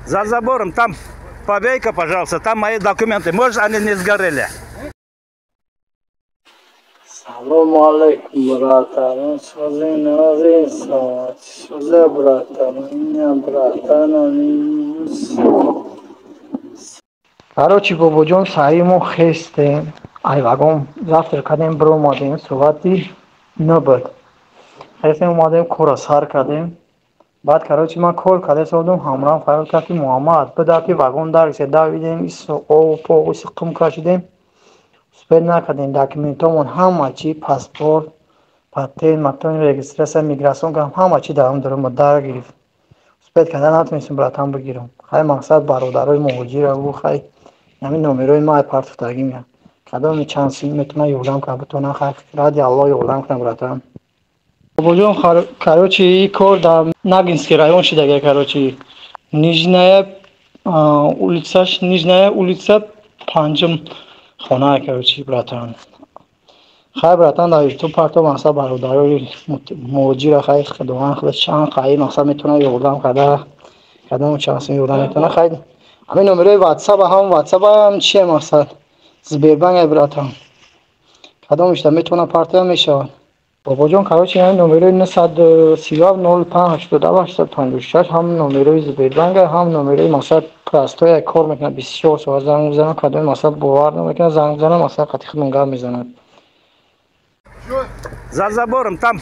За забором, там побей-ка, пожалуйста, там мои документы. Может, они не сгорели. Салом алейкум, братан. Сози нази созе, братан. Иня, братан. Короче, бобоҷон, сари мо хестем. Ай вагон завтрак кардем, биромадем, соати 9 буд. Хестем, омадем, корро сар кардем. Баъд, короче, ман кор карда содум, ҳамроҳам фарёд кард, ки Муҳаммад, буда ки вагон даргисе. Давидем, исо об пог иси қум кашидем. Успеть накардем, документомон ҳама чи, паспорт, патент, матон, регистрация, миграционка, ҳама чи дар он дурума дар гирифт. Успеть карда натонистем, братан, бигирам. Хай, мақсад, бародарои муҳоҷира гу, хай, ҳамин номерои ма партуфтагӣ меяд. Кадоми чанд сум метавона ёрдам кунад, битона, хай, ради Аллоҳ ёрдам кунад, братан. Бобоҷон, короче, и кор дар Нагинский район шидага, короче, Нижняя улица, Нижняя улица, панҷум хона, короче, братан. Хай, братан, дар Ютуб парто, мақсад, бародарои муҳоҷира, хай, худованд худо чанд қаи мақсад метавона ёрдам карда, кадом чанд сум ёрдам метавона, хай, ҳамин номерои ватсап, ҳам ватсап, ҳам чие, мақсад, Сбербанк, братан. Кадомишда метавона партоя мешавад. Бобоҷон, короче, ҳамин номерои 937 05 87 856 ҳам номерои Сбербанк, ҳам номерои, мақсад, простой кор мекунад, 24 соат занг мезанад, кадоми, мақсад, бовар намекунад, занг мезанад, мақсад, қати худмон гап мезанад. За забором там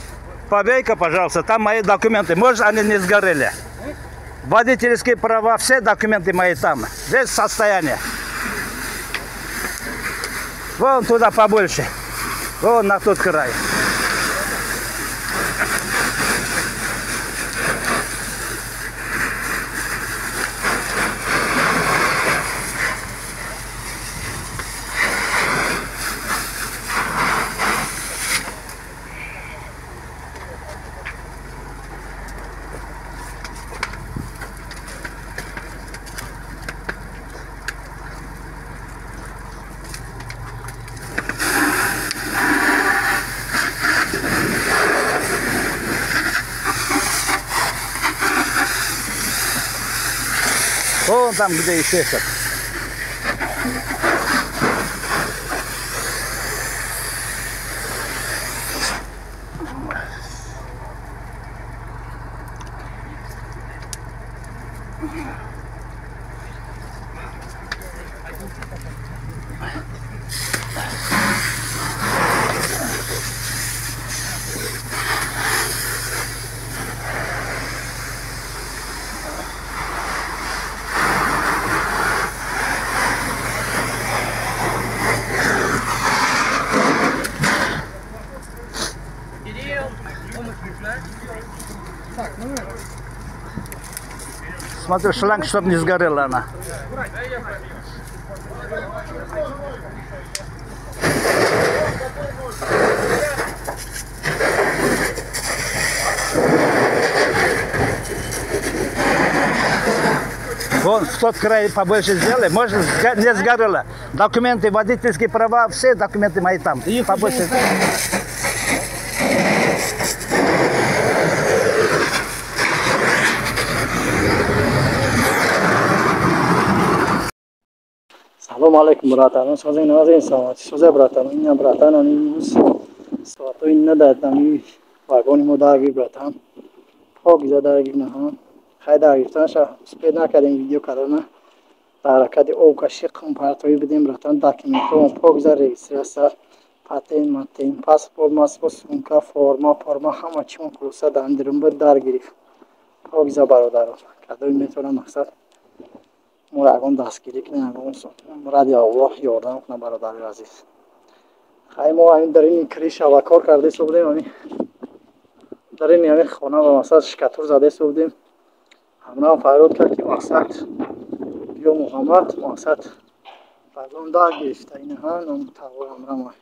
побей-ка, пожалуйста, там мои документы. Может, они не сгорели. Водительские права, все документы мои там. Весь состояние. Вон туда побольше. Вон на тот край. Вон там, где еще этот. Смотрю, шланг, чтобы не сгорела она. Вон в тот край побольше сделай, может, не сгорело. Документы, водительские права, все документы мои там. Побольше. Салом алейкум, братан. Сози назин саломатӣ созе, братан. Иня, братан, имрӯз соатҳои 9 ами вагони мо даргир, братан. Покиза даргир наҳа. Хай, даргиртанаша успеть накардем видео кардана. Дар ҳаракати об кашӣ, қум партоӣ будем, братан. Документҳо покиза, регистрация, патент, матент, паспорт, маспорт, сумка, форма, форма, ҳама чимон хулоса дар андирун буд, дар гирифт. Покиза, бародарон. Кадоми метавонад, мақсад, моро ягон дастгирӣ кунад, ягон ради Аллоҳ ёрдам кунад, бародари азиз. Хай, мо ҳамин дар ин крыша ва кор карда будем, ҳамин дар ин ҳамин хона ба, мақсад, штукатур зада будем. Ҳамроҳам фарёд кард, ки, мақсад, биё, Муҳаммад, мақсад, вагон дар гирифта, инаҳа ном тағо ҳамроҳам.